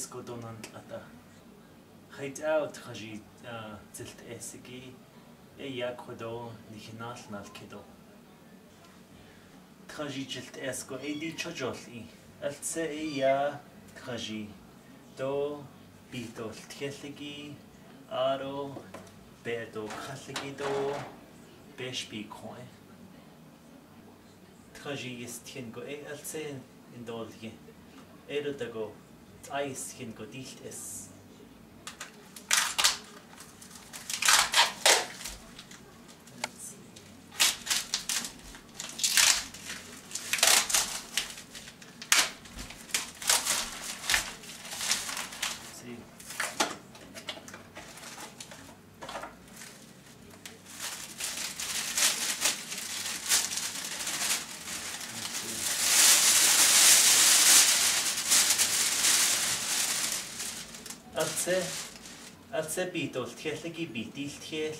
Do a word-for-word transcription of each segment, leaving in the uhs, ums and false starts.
Ko do nan tlata. Hai tau tkaji, ah, zil te sigi, e ya ko do ni hinal nal kedo. Tkaji zil te ko e di chojol i. Al se e ya tkaji do bi do thiel lagi, aro be do khal lagi do be shpi ko e. Tkaji is tien ko e al se indol ye. E ro ta ko ai is tien ko dil es. Al se, al se bi do thiel lagi bi dil thiel.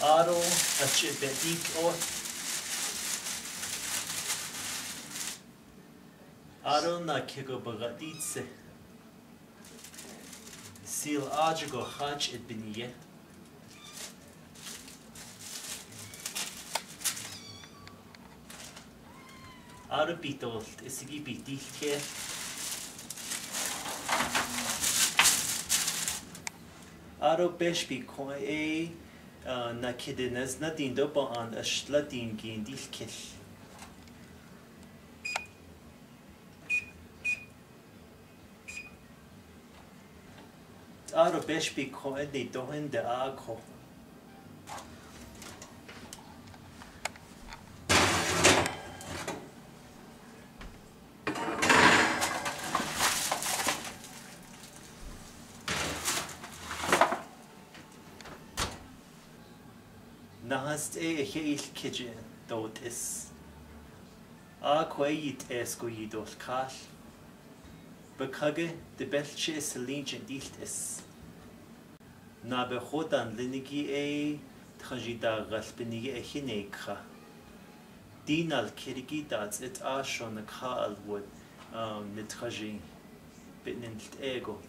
Aro achi be dik o. Aro na khe ko baga dit se. Sil aji ko haj et bini ye. Aro bi do, e sigi bi dil ke. Aro be shpi ko e, ah, na khe de nas na din do ba an ash la din gin dil ke. Aro be shpi ko e di do hen de a ko. Nahas e he il keje dot es. A ko e it es ko i dot kal. Bekage de bel che selin chen dil es. Na be hodan linigi e tkaji da gal pinigi e hine kha. Dinal kirigi da zet a shon kha alwot, um, ne tkaji. Bit nin ego.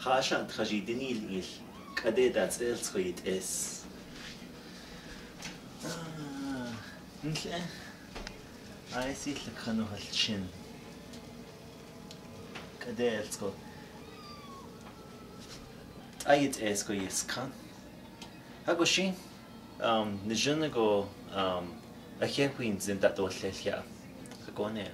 Hasha tkaji dinil il. Kade da zel skoit es. Ah, nhle. Ai si le kano hal chin. Kade el sko. Ai it es ko yes kan. Hako shi. Um, nijun ko, um, a hia huin zin da do le hia. Hako ne.